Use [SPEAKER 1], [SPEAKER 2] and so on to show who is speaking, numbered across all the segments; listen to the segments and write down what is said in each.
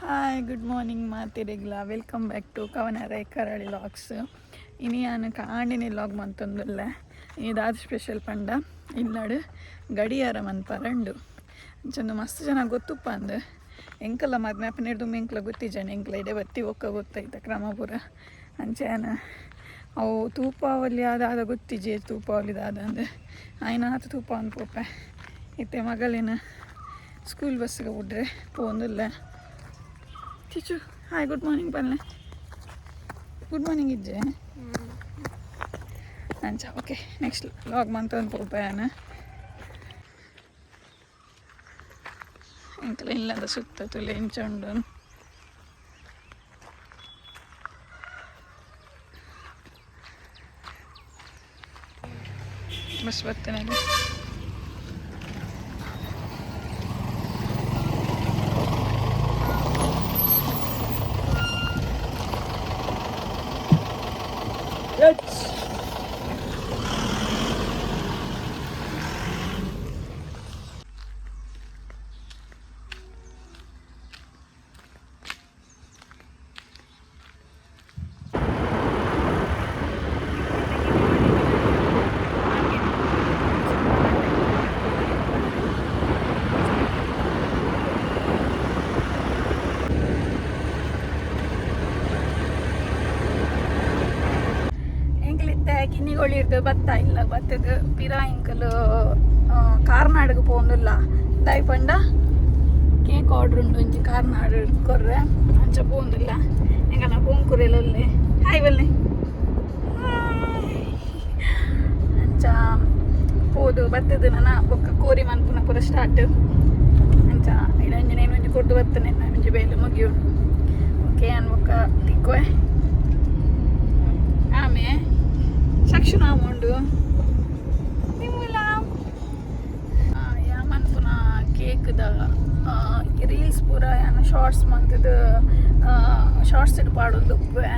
[SPEAKER 1] Hi, good morning ಮಾತೆರೆಗ್ಲ. Welcome back to ಕವನ Rai ಕರಾಳಿ logs. ಇನಿ ಯಾನ್ ಕಾಂಡಿನಿ ಲಾಗ್ ಮಂತೊಂದುಲ್ಲೆ. ಇದಾದ ಸ್ಪೆಷಲ್ ಪಂಡ ಇಲ್ಲಡ್ ಗಡಿಯಾರ ಮನ್ಪರಂಡು. ಅಂಚಂದು ಮಸ್ತ್ ಜನ ಗೊತ್ತುಪ್ಪ ಅಂದ್. ಎಂಕಲ ಮದ್ಮೆ ಆಪಿನೆಡ್ದ್ ಎಂಕ್ಲ ಗೊತ್ತಿಜ್ಜಂಡ್. ಎಂಕ್ಲ ಇಡೆ ಬತ್ತಿ ಬೊಕ್ಕ ಗೊತ್ತೈತ ಕ್ರಮ ಪೂರ. ಅಂಚ ಯಾನ್ ಅವು ತೂಪಾವಲಿ ದಾದ ಗೊತ್ತಿಜ್ಜಿ, ತೂಪಾವಲಿ ದಾದ ಅಂದ್. ಆಯ್ನಾತ್ ತೂಪಾವೊಂದು ಪೋಪೆ. ಇತ್ತೆ ಮಗಲಿನ ಸ್ಕೂಲ್ ಬಸ್ಗೆ ಬುಡ್ರೆ ಪೋವೊಂದುಲ್ಲೆ. ಚಿಚು, ಹಾಯ್, ಗುಡ್ ಮಾರ್ನಿಂಗ್ ಪನ್ಲೆ. ಗುಡ್ ಮಾರ್ನಿಂಗ್ ಇಜ್ಜೆ ಅಂಚ. ಓಕೆ, ನೆಕ್ಸ್ಟ್ ಲಾಗ್ ಮಂತೊಂದು ಪೋಪೆ ಯಾನ್. ಎಂಕಲ ಇಲ್ಲದ ಸುತ್ತ ತುಲೆ ಇಂಚ ಉಂಡು. ಬಸ್ ಬರ್ತೇನೆ. ಎಂಕ್ಲಿತ್ತೆ ಕಿನ್ನಿಗೋಳಿರ್ದು ಬತ್ತ ಇಲ್ಲ ಬತ್ತದ ಪಿರ. ಎಂಕಲು ಕಾರ್ನಾಡ್ಗ್ ಪೋವೊಂದುಲ್ಲ. ದಾಯೆ ಪಂಡ ಕೇಕ್ ಆರ್ಡ್ರ್ ಉಂಡು ಒಂಜಿ ಕಾರ್ನಾಡ್ ಕೊರ್ರೆ. ಅಂಚ ಪೋವೊಂದುಲ್ಲ. ಎಂಕಲ್ನ ಬೋಂಕುರೆಲುಲ್ಲೆ. ಹಾಯ್ ಬಲ್ಲೆ. ಅಂಚ ಪೋದು ಬತ್ತದ ನನ ಬೊಕ್ಕ ಕೋರಿ ಮನ್ಪುನ ಪೂರ ಸ್ಟಾರ್ಟ್. ಅಂಚ ಇಡಂಜಿ ಒಂಜಿ ಕೊರ್ದು ಬತ್ತನೆ, ಒಂಜಿ ಬೇಲೆ ಮುಗಿಯುಂಡು. ಓಕೆ, ಯಾನ್ ಬೊಕ್ಕ ತಿಕ್ಕುವೆ ಆಮೆ. ಸಕ್ಷಣ ಉಂಡು ನಿಮ್ಮುಲ. ಯಾ ಮನ್ಪುನ ಕೇಕ್ದ ರೀಲ್ಸ್ ಪೂರ ಯಾನ್ ಶಾರ್ಟ್ಸ್ ಮಂತುದು ಶಾರ್ಟ್ಸ್ ಪಾಡೊಂದು ಉಪ್ಪುವೆ.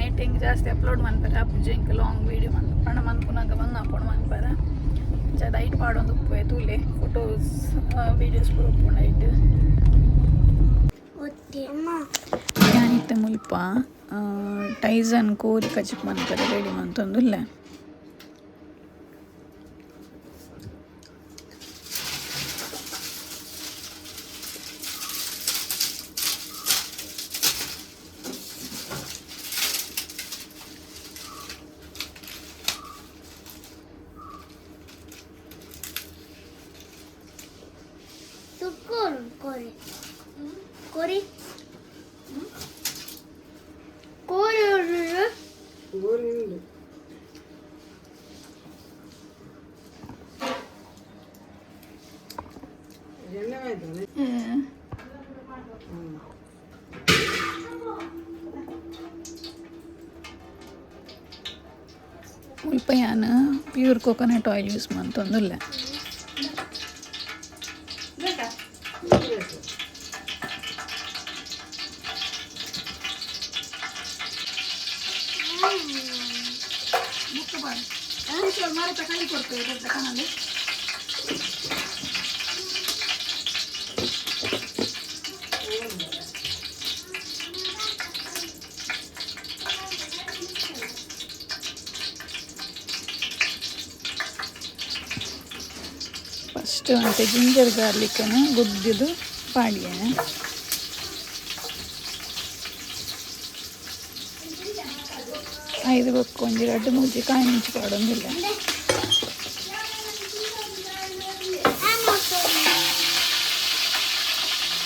[SPEAKER 1] ನೆಟ್ ಜಾಸ್ತಿ ಅಪ್ಲೋಡ್ ಮನ್ಪರೆ ಆಪುಜಿ ಎಂಕ್. ಲಾಂಗ್ ವೀಡಿಯೋ ಮನ್ಪು ಪಂಡ ಮನ್ಪುನಗ ಬಂಗ ಆಪುಂಡು ಮನ್ಪರೆ. ಅಂಚ ಐಟ್ ಪಾಡೊಂದು ಉಪ್ಪುವೆ. ತೂಲೆ, ಫೋಟೋಸ್ ವೀಡಿಯೋಸ್ ಪೂರ ಉಪ್ಪುಂಡು ಐಟ್. ಯಾನಿತ್ತೆ ಮುಲ್ಪ ಟೈಸನ್ ಕೋರಿ ಕಜಿಪು ಮನ್ಪರೆ ರೆಡಿ ಮಂತೊಂದುಲ್ಲೆ.
[SPEAKER 2] ಕೋರಿ ಕೋರಿ ಕೋರಿ
[SPEAKER 3] ಕೋರಿ ಉಂಡು. ಎಣ್ಣೆ ಆಯ್ತಾನೆ.
[SPEAKER 1] ಮುಲ್ಪ ಯಾನ್ ಪ್ಯೂರ್ ಕೋಕೋನಟ್ ಆಯಿಲ್ ಯೂಸ್ ಮಂತೊಂದುಲ್ಲೆ. ಫಸ್ಟ್ ಅಂತೆ ಜಿಂಜರ್ ಗಾರ್ಲಿಕ್ಕನ್ನು ಗುದ್ದಿದ್ದು ಪಾಡಿಯೆ. ಐದು ಬೊಕ್ಕ ಒಂಜಿ ರಡ್ಡ್ ಮೂಜಿ ಕಾಯಿ ಮುಂಚಿ ಪಾಡೊಂದುಲ್ಲೆ.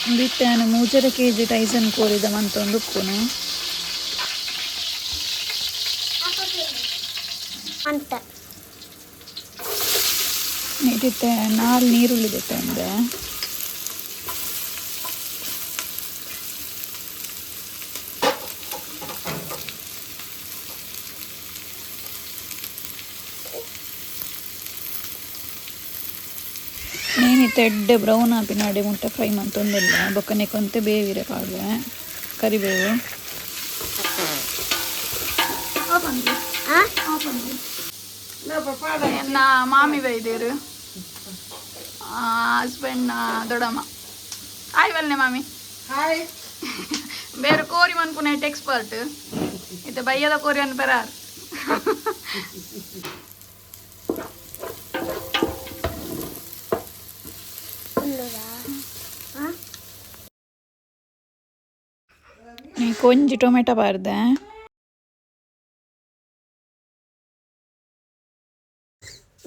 [SPEAKER 1] ಉಂದು ಯಾನ್ 3.5 ಕೆಜಿ ಟೈಸನ್ ಕೋರಿದ ಮಂತೊಂದು ಉಪ್ಪುನು.
[SPEAKER 2] ಅಂತ.
[SPEAKER 1] ಇತ್ತೆ ನಾಲ್ ನೀರುಳ್ಳಿ ದೆತ್ತೊಂದೆ. ಮೇನ್ ಎಡ್ಡೆ ಬ್ರೌನ್ ಆಪಿನಾಡೆ ಮುಟ್ಟ ಫ್ರೈ ಮಂತೊಂದುಲ್ಲೆ. ಬೊಕ್ಕ ನೆಕ್ಕೊಂತೆ ಬೇವಿರೆ ಪಾಡ್ವೆ, ಕರಿಬೇವು.
[SPEAKER 2] ಆ.
[SPEAKER 1] ಎನ್ನ ಮಾಮಿ ಬೈದೇರು, ಹಸ್ಬೆಂಡ್ನ ದೊಡ್ಡಮ್ಮ. ಆಯ್ ಬಲ್ನೆ ಮಾಮಿ.
[SPEAKER 3] ಹಾಯ್.
[SPEAKER 1] ಬೇರೆ ಕೋರಿ ಮನ್ಪುನ ಎಕ್ಸ್ಪರ್ಟ್ ಇತ್ತೆ ಬಯ್ಯದ ಕೋರಿ ಅನ್ಪೆರಾರ್. ಒಂಜಿ ಟೊಮೆಟೊ ಬಾರ್ದೆ,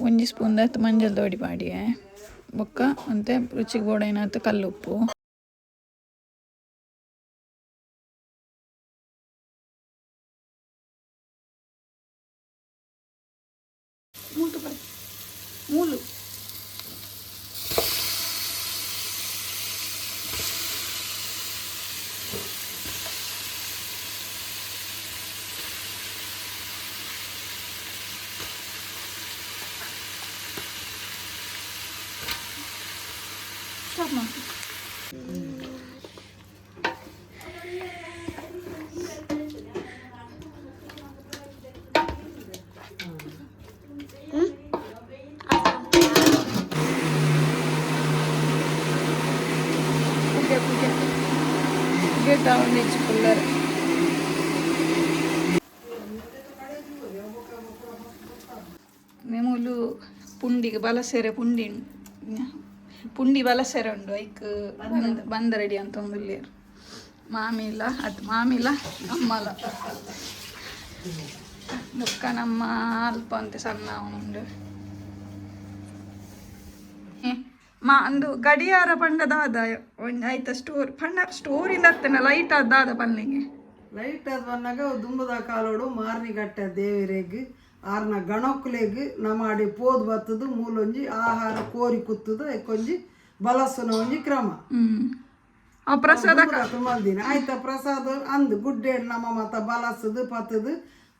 [SPEAKER 1] ಒಂಜಿ ಸ್ಪೂನ್ ದತ್ ಮಂಜಲ್ ದೋಡಿ ಪಾಡಿಯೆ, ಬೊಕ್ಕ ಒಂತೆ ರುಚಿಗೆ ಬೋಡಾಯಿನಾತ್ ಕಲ್ಲುಪ್ಪು. ಮೂಲು ಸ್ಟಾಪ್ ಮಾಡಿ. ಪುಗೆ ಪುಗೆ ಪುಗೆ ಟೌನ್ ಫುಲ್ಲರ್. ನೆಮುಲು ಪುಂಡಿಗೆ ಬಲಸೆರೆ, ಪುಂಡಿ ಪುಂಡಿ ಬಲಸೆರೆ ಉಂಡು. ಐಕ್ ಬಂದ್ ಬಂದ ರೆಡಿ ಅಂತ ಉಲ್ಲೇರು. ಮಾಮಿಲ ಅದು ಮಾಮಿಲ ಅಮ್ಮಲ ಬೊಕ್ಕ ನಮ್ಮ ಅಲ್ಪ ಅಂತೆ ಸಣ್ಣ ಉಂಡು. ಮಾ ಅಂದು ಗಡಿಯಾರ ಪಂಡ ದಾದ ಒಂಜಿ ಐತ ಸ್ಟೋರ್ ಪಂಡ ಸ್ಟೋರಿಂದ ಅತ್ತನ ಲೈಟ್ ಆದ ದಾದ ಪನ್ಲಿಂಗೆ.
[SPEAKER 3] ಲೈಟ್ ಅದು ಬಂದಾಗ ದುಂಬುದ ಕಾಲೋಡು ಮಾರ್ನಿಗಟ್ಟೆ ದೇವಿರೆಗ್ ಆರ್ನ ಗಣಕುಲೆಗ್ ನಮಾಡಿ ಪೋದು ಬತ್ತದು ಮೂಲೊಂಜಿ ಆಹಾರ ಕೋರಿ ಕುತ್ತುದು ಐಕೊಂಜಿ ಬಲಸುನ ಒಂಜಿ ಕ್ರಮ.
[SPEAKER 1] ಆ ಪ್ರಸಾದ
[SPEAKER 3] ಮಲ್ದಿನ ಆಯ್ತ ಪ್ರಸಾದ ಅಂದ್ ಗುಡ್ಡೆ ನಮ್ಮ ಮತ ಬಲಸುದು ಪತ್ತದು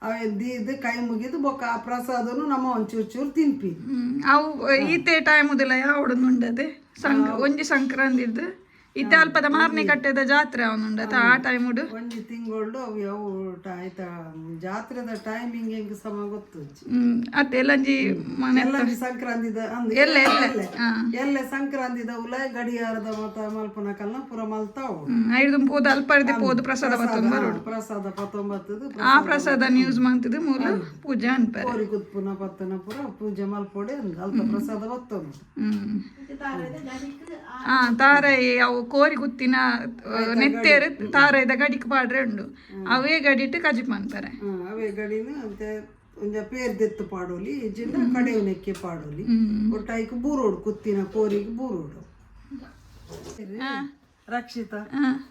[SPEAKER 3] ಅವೆ ದೀದು ಕೈ ಮುಗಿದು ಬೊಕ್ಕ ಆ ಪ್ರಸಾದನು ನಮ್ಮ ಒಂಚೂರು ಚೂರು ತಿನ್ಪಿ.
[SPEAKER 1] ಅವು ಈತೆ ಟೈಮ್ ಉದಿಲ್ಲ ಯಾವಡು ಉಂಡದೆ ಸಂಕ್ ಒಂಜಿ ಸಂಕ್ರಾಂತಿದ್ದು ಇತ್ತೆ ಅಲ್ಪದ ಮಾರ್ನಿ ಕಟ್ಟೆದ ಜಾತ್ರೆ ಅವನುಂಡತ ಆ ಟೈಮ್ ಉಡು.
[SPEAKER 3] ಒಂಜಿ ತಿಂಗಳು ಅವು ಯಾವ ಆಯ್ತಾ ಜಾತ್ರೆದ ಟೈಮಿಂಗ್ ಹೆಂಗ್ ಸಮ ಗೊತ್ತು.
[SPEAKER 1] ಅತ್ತೆ ಎಲ್ಲಂಜಿ ಮನೆ
[SPEAKER 3] ಎಲ್ಲಂಜಿ ಸಂಕ್ರಾಂತಿದ ಅಂದ್
[SPEAKER 1] ಎಲ್ಲೆ ಎಲ್ಲೆ.
[SPEAKER 3] ಎಲ್ಲೆ ಸಂಕ್ರಾಂತಿದ ಉಲಾಯ್ ಗಡಿಯಾರದ ಮತ ಮಲ್ಪನ ಕಲ್ನ ಪೂರ ಮಲ್ತಾವು.
[SPEAKER 1] ಐದು ಪೋದು ಅಲ್ಪರ್ದೆ ಪೋದು ಪ್ರಸಾದ ಪತ್ತೊಂದು ಬರೋಡು.
[SPEAKER 3] ಪ್ರಸಾದ ಪತ್ತೊಂಬತ್ತದು.
[SPEAKER 1] ಆ ಪ್ರಸಾದ ಯೂಸ್ ಮಾಡ್ತಿದ್ದು ಮೂಲ ಪೂಜೆ ಅನ್ಪಾರೆ.
[SPEAKER 3] ಕೋರಿ ಕುತ್ಪುನ ಪತ್ತನ ಪೂರ ಪೂಜೆ ಮಲ್ಪೊಡೆ ಅಂದ್ ಅಲ್ಪ ಪ್ರಸಾದ ಬತ್ತೊಂದು.
[SPEAKER 1] ಆ ತಾರಾಯಿ ಅವು ಕೋರಿ ಗುತ್ತಿನ ನೆತ್ತೇರು ತಾರಾಯಿದ ಗಡಿಕ್ ಪಾಡ್ರೆ ಉಂಡು, ಅವೇ ಗಡಿಟ್ಟು ಕಜಿಪ್ ಅನ್ಪಾರೆ.
[SPEAKER 3] ಅವೇ ಗಡಿನ ಅಂತೆ ಒಂಜ ಪೇರ್ ದೆತ್ತು ಪಾಡೋಲಿ ಇಜ್ಜಿಂಡ ಕಡೆವು ನೆಕ್ಕೆ ಪಾಡೋಲಿ ಒಟ್ಟಾಯ್ಕು ಬೂರೋಡು ಕುತ್ತಿನ ಕೋರಿಗೆ ಬೂರೋಡು. ರಕ್ಷಿತ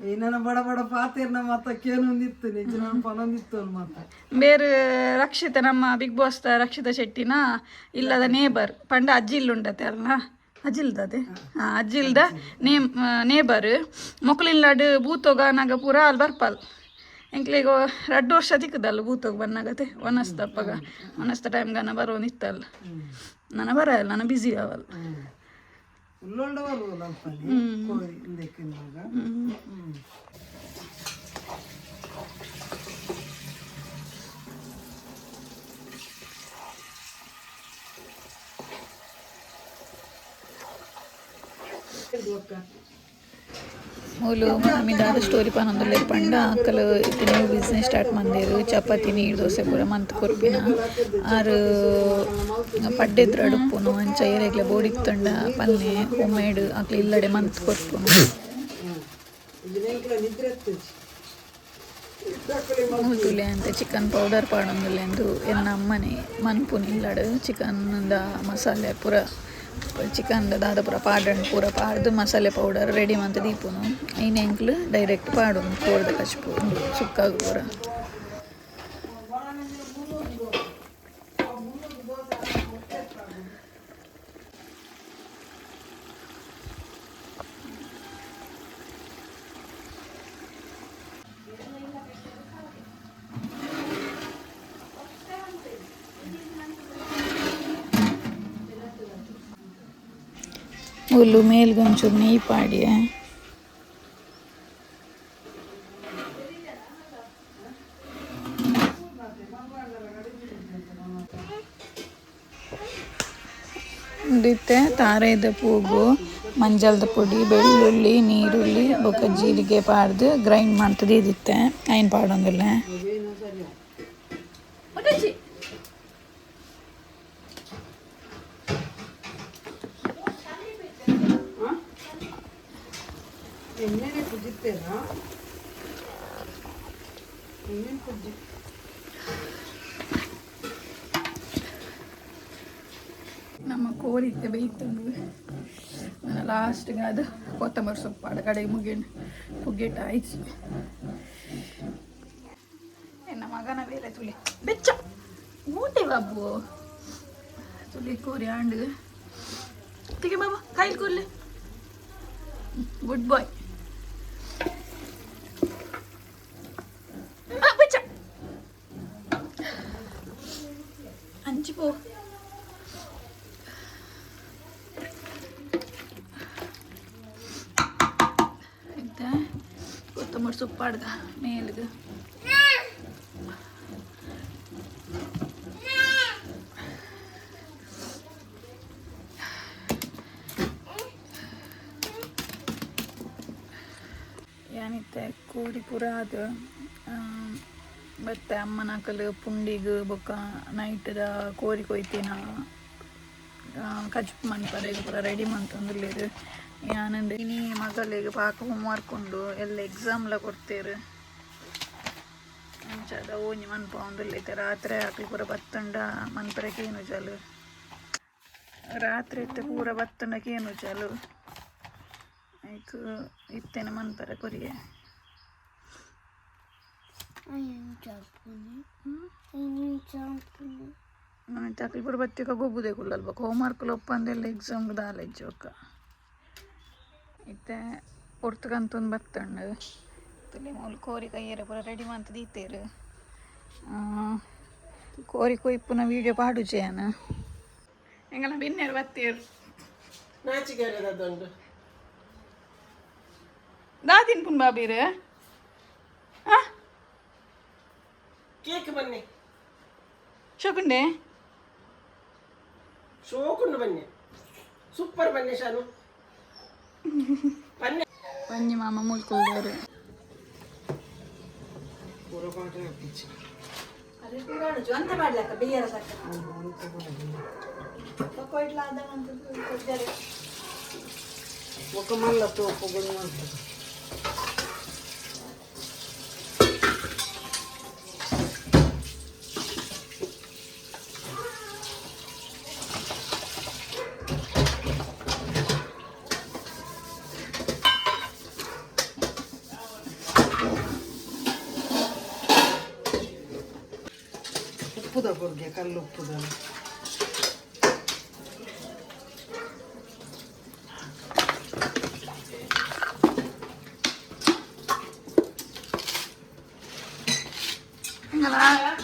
[SPEAKER 3] ಈ ನನ್ನ ಬಡ ಬಡ ಪಾತೇರ್ನ ಮತ್ತ ಕೇನೊಂದಿತ್ತು ನಿಜ ನನ್ನ ಪನೊಂದಿತ್ತು ಅಲ್ಲಿ ಮತ್ತ.
[SPEAKER 1] ಬೇರೆ ರಕ್ಷಿತ ನಮ್ಮ ಬಿಗ್ ಬಾಸ್ ರಕ್ಷಿತ ಶೆಟ್ಟಿನ ಇಲ್ಲದ ನೇಬರ್ ಪಂಡ ಅಜ್ಜಿ ಉಂಡತೆ ಅಲ್ಲ ಅಜಿಲ್ದದೆ ಅಜ್ಜಿಲ್ದ ನೇಮ್ ನೇಬರ್ ಮೊಕ್ಕಲಿನ್ಲಾಡ್ ಬೂತೋಗ ನಾಗ ಪೂರ ಅಲ್ಲಿ ಬರ್ಪಲ್. ಎಂಕ್ಲೆಗ್ ರಡ್ಡು ವರ್ಷ ತಿಕ್ಕದಲ್ಲ ಬೂತೋಗ ಬನ್ನಾಗತೆ ಒನಸ್ತಪ್ಪಗ ಒನಸ್ತ ಟೈಮ್ಗನ ಬರೋನಿತ್ತಲ್ಲ ನನ್ನ ಬರಲ್ಲ ನಾನು ಬ್ಯುಸಿ ಅವಲ್ಲ.
[SPEAKER 3] ಉಳ್ಳೊಂಡ ಬರುವಲ್ಲ ಅಲ್ಪನೆ ಕೋರಿ ಇಂದಕ್ಕಿಂದಾಗ.
[SPEAKER 1] ಮೂಲು ಮಾಮಿದಾದ ಸ್ಟೋರಿ ಪನೊಂದುಲ್ಲೆರ್ ಪಂಡ ಅಕುಲು ಇತ್ತೆ ನ್ಯೂ ಬಿಸ್ನೆಸ್ ಸ್ಟಾರ್ಟ್ ಮಂದೆರ್ ಚಪಾತಿ ನೀರು ದೋಸೆ ಪೂರ ಮಂತ್ ಕೊರ್ಪಿನ. ಆರು ಪಡ್ಡೆದ್ರ ಅಡುಪುನು ಅಂಚ ಏರೆಗ್ಲ ಬೋಡಿತ್ತಂಡ ಪಲ್ಲೆ ಹೋಮ್ ಮೇಡ್ ಅಕ್ಲು ಇಲ್ಲಡೆ ಮಂತ್ ಕೊರ್ಪುನು. ಮೂಲು ತೂಲೆ ಅಂತೆ ಚಿಕನ್ ಪೌಡರ್ ಪಾಡೊಂದುಲ್ಲೆ ಎನ್ನ ಅಮ್ಮನೆ ಮನ್ಪುನು ಇಲ್ಲಡ್. ಚಿಕನ್ ದ ಮಸಾಲೆ ಪೂರ ಚಿಕನ್ ದಾದ ಪೂರ ಪಾಡಂಡ್ ಪೂರ ಪಾಡ್ದು ಮಸಾಲೆ ಪೌಡರ್ ರೆಡಿ ಮಂತ್ ದೀಪುನು. ಐನ್ ಎಂಕ್ಲು ಡೈರೆಕ್ಟ್ ಪಾಡುನು ಕೋರ್ದ ಕಚ್ಪು ಸುಕ್ಕಾಗ್ ಪೂರ. ಮೂಲು ಮೇಲ್ಗೊಂಚೂರು ನೆಯ್ಯಿ ಪಾಡ್ಯೆ. ಉಂದು ಇತ್ತೆ ತಾರಾಯಿದ ಪೂಗು ಮಂಜಲ್ದ ಪೊಡಿ ಬೆಳ್ಳುಳ್ಳಿ ನೀರುಳ್ಳಿ ಬೊಕ್ಕ ಜೀರಿಗೆ ಪಾಡ್ದು ಗ್ರೈಂಡ್ ಮಾಡ್ತದೆ ಇದಿತ್ತೆ ಐನ್ ಪಾಡೊಂದಿಲ್ಲ.
[SPEAKER 3] ಎಣ್ಣೆನೆ ಕುದಿತ್ತೇನಾ? ಎಣ್ಣೆ ಕುದ್ದಿ.
[SPEAKER 1] ನಮ್ಮ ಕೋರಿತ್ತೆ ಬೇಯ್ತಂದು. ಲಾಸ್ಟ್ಗೆ ಅದು ಕೊತ್ತಂಬರಿ ಸೊಪ್ಪು ಕಡೆ ಮುಗಿ ಪುಗ್ಗೆಟ ಆಯ್ತು. ಎನ್ನ ಮಗನ ಬೇಲೆ ತುಳಿ ಬೆಚ್ಚ ಮೂಟೆ ಬಾಬು. ತುಳಿ ಕೋರಿ ಆಂಡ್ ತಿಗೆ ಬಾಬಾ ಕಾಯಿಲ್ ಕೊರ್ಲೆ. ಗುಡ್ ಬಾಯ್ ಬೆಚ್ಚ ಅಂಚಿ ಪೋ. ಇತ್ತೆ ಕೊತ್ತಂಬರಿ ಸೊಪ್ಪು ಅಡ್ಗ ಮೇಲ್ಗೆ. ಏನಿತ್ತೆ ಕೋರಿ ಪೂರ ಅದು ಬತ್ತೆ ಅಮ್ಮನಕಲು ಪುಂಡಿಗ್ ಬೊಕ್ಕ ನೈಟ್ದ ಕೋರಿ ಕೊಯ್ತಿನ ಕಜ್ಪು ಮನ್ಪರೆ ಪೂರ ರೆಡಿ ಮಂತೊಂದುಲ್ಲೆರ್. ಯಾನಂದ್ ಇನಿ ಮಗಲೆಗ್ ಪಾಕ ಹೋಮ್ವರ್ಕ್ ಉಂಡು, ಎಲ್ಲ ಎಕ್ಸಾಮ್ಲ ಕೊರ್ತೆರ್. ಅಂಚಾದ ಒಂಜಿ ಮನ್ಪವೊಂದುಲ್ಲೆ. ರಾತ್ರೆ ಅಕ್ಲು ಪೂರ ಬತ್ತುಂಡ ಮನ್ಪರೆ ಕೇನುಜಲ್. ರಾತ್ರಿ ಇತ್ತೆ ಪೂರ ಬತ್ತುಂಡ ಕೇನುಜಲ್. ಐಕ್ ಇತ್ತೆನೆ ಮನ್ಪರೆ ಕೊರಿಯೆ. ಅಕ್ಲು ಪೂರ ಬತ್ತಿಕ ಗೊಬ್ಬುದೆ ಕುಲ್ಲಲ್. ಬೊಕ ಹೋಮ್ವರ್ಕ್ ಒಪ್ಪಂದೆಲ್ಲ ಎಕ್ಸಾಮ್ ದಾಲ ಇಜ್ಜಿ ಬೊಕ್ಕ. ಇತ್ತೆ ಪೊರ್ತುಗಂತೊಂದು ಬತ್ತುಂಡು. ತುಲಿ ಮೂಲು ಕೋರಿ ಕೈಯೆರೆ ಪೂರ ರೆಡಿ ಮಂತ್ ದೀತೆರ್. ಕೋರಿ ಕೊಯ್ಪುನ ವೀಡಿಯೋ ಪಾಡುಜೆ ಯಾನ್. ಎಂಗಲ ಬಿನ್ನೆರ್ ಬತ್ತೀರ್.
[SPEAKER 4] ನಾಚಿಕೆರದೊಂದು.
[SPEAKER 1] ದಾದಿನ್ ಪುನ್ ಬಾಬೀರ್ ಆ.
[SPEAKER 4] ಕೇಕ್ ಬನ್ನಿ.
[SPEAKER 1] ಶೋಕುಂಡೆ.
[SPEAKER 4] ಶೋಕುಂಡು ಬನ್ನಿ, ಸೂಪರ್ ಬನ್ನಿ ಶಾನು ಬನ್ನಿ.
[SPEAKER 1] ಒಂಜಿ ಮಾಮ ಮುಲ್ಕೊಲ್ದವ್ರು.
[SPEAKER 3] ಪೂರ ಪಾಠ ಹಾಕಿಚ್ಚಿ. ఒక మల్ల తోపు గుండు. ಉಪ್ಪುದ ಕೊರ್ಗೆ ಕಲ್ಲು ಉಪ್ಪುದ.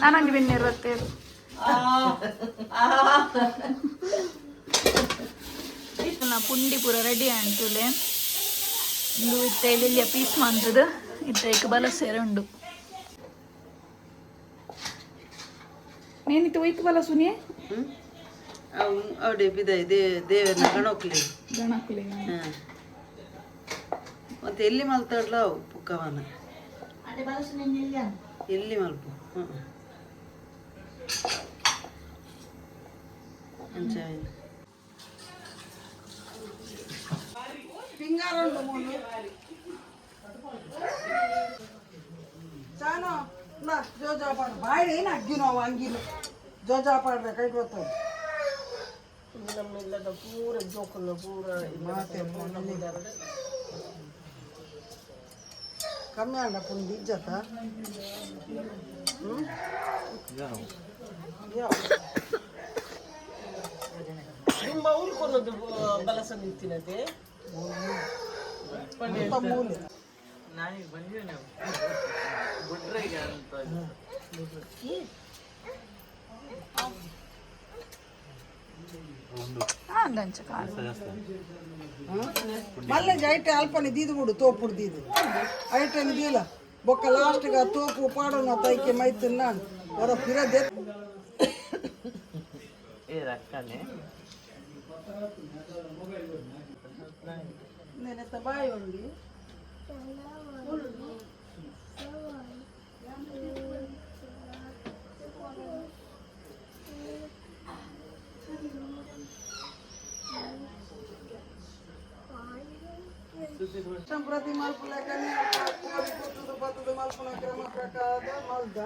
[SPEAKER 1] ನಾನೊಂದು ಬಿನ್ನೆರ್ ಬತ್ತೇರು. ಪುಂಡಿ ಪೂರ ರೆಡಿ ಆಂಟುಲೆ. ಇಂದು ಇತ್ತೆ ಎಲ್ಲಿಯ ಪೀಸ್ ಮಂತದ ಇತ್ತೆ ಇಕ್ ಬಲಸೆರೆ ಉಂಡು. ನೇನಿತ್ತು ಒಯ್ಕ್ ಬಲಸುನಿ?
[SPEAKER 3] ಅವು ಅವಡೆ ಬಿದಾಯಿ ದೇವರನ್ನ ಗಣಕ್ಲಿ.
[SPEAKER 1] ಗಣಕುಲಿ.
[SPEAKER 3] ಹಾಂ, ಮತ್ತೆ ಎಲ್ಲಿ ಮಲ್ತಾಡ್ಲ ಅವು ಪುಕ್ಕವನ ಎಲ್ಲಿ ಮಲ್ಪ. ಹ್ಞೂ, ಅಂಚ ಚಾನೋ ಜೋಜಾಪಾಡ ಬಾಯಿ ಏನು ಅಗ್ಗಿನೋ ಅಂಗಿಲು ಜೋಜಾಪಾಡ್ರೆ ಕೈ ಗೊತ್ತು.
[SPEAKER 4] ನಮ್ಮೆಲ್ಲದ ಪೂರ ಜೋಕುಲು ಪೂರ.
[SPEAKER 3] ಮಾತೆ ಕಮ್ಮಿ ಆಂಡ ಪುಂಡಿ ಇಜ್ಜತ. ಹ್ಞೂ.
[SPEAKER 4] ತುಂಬ ಉಳ್ಕೊಳೋದು ಬಲಸ ನಿಂತಿನತೆ.
[SPEAKER 3] ಮೂಲೆ.
[SPEAKER 1] ಅಂದಂಚ ಕಾಲು.
[SPEAKER 3] ಮಲ್ಲೆಜ್ ಐಟೆ ಅಲ್ಪನೆ ದೀದು ಬಿಡು. ತೋಪುಡು ದೀದು ಐಟೆನ್ ದೀಲ ಬೊಕ್ಕ ಲಾಸ್ಟ್ಗೆ ತೋಪು ಪಾಡೋಣ ತೈಕೆ ಮೈತುನ್ನ ಹೊರ ಪಿರದೆ. ನೆನೆತ ಬಾಯಿ ಉಂಡಿ. ಪ್ರತಿ ಮಲ್ಪುಲಕನೆ ಕೋರಿ ಕುತ್ತುದು ಬತ್ತುದು ಮಲ್ಪುನ ಕ್ರಮ ಪ್ರಕಾರ ಮಲ್ದ.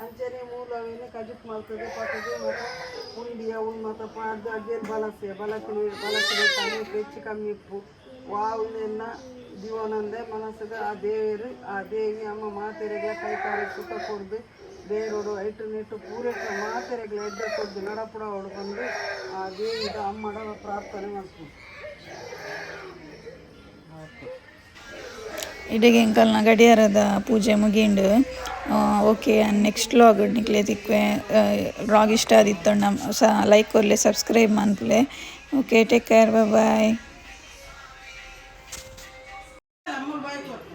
[SPEAKER 3] ಅಂಚನೆ ಮೂಲವೇನು ಕಜಿಪ್ ಮಲ್ತದೆ ಪತ್ತದು ಮತ್ತ ಉಂಡಿಯ ಉಣ್ ಮತ್ತ ಪಾಡ್ದು ಅಗ್ಗೇಲ್ ಬಲಸೆ ಬಲಕಿನ ಬಲಸಿನ ತಣ್ಣೆ ಹೆಚ್ಚು ಕಮ್ಮಿ ಇಪ್ಪು ವಾವುನೆನ್ನ ದಿವನಂದೆ ಮನಸ್ಸುದ ಆ ದೇವರು ಆ ದೇವಿ ಅಮ್ಮ ಮಾತೆರೆಗ್ಲ ಕೈ ಕಾಲು ಸುಖ ಕೊಡ್ದು, ಬೇರೋಡು ಐಟು ನೆಟ್ಟು ಪೂರೈಕೆ ಮಾತೆರೆಗ್ಲ ಎಡ್ಡೆ ಕೊಡ್ದು ನಡಪುಡ ಬಂದು ಆ ದೇವಿದ ಅಮ್ಮಡ ಪ್ರಾರ್ಥನೆ ಮಾಡ್ತೀವಿ.
[SPEAKER 1] ಇಡೆಗೆ ಎಂಕಲ್ನ ಗಡಿಯಾರದ ಪೂಜೆ ಮುಗಿಂಡು. ಓಕೆ, ನೆಕ್ಸ್ಟ್ ವ್ಲಾಗ್ ನಿಕ್ಲೆ ತಿಕ್ವೆ. ವ್ಲಾಗ್ ಇಷ್ಟ ಆದಿತ್ತಂಡ ಸ ಲೈಕ್ ಕೊರ್ಲೆ, ಸಬ್ಸ್ಕ್ರೈಬ್ ಮನ್ಪುಲೆ. Okay, take care, bye.
[SPEAKER 3] ಅಮ್ಮ ಬಾಯ್ ಕೊಟ್ಟು.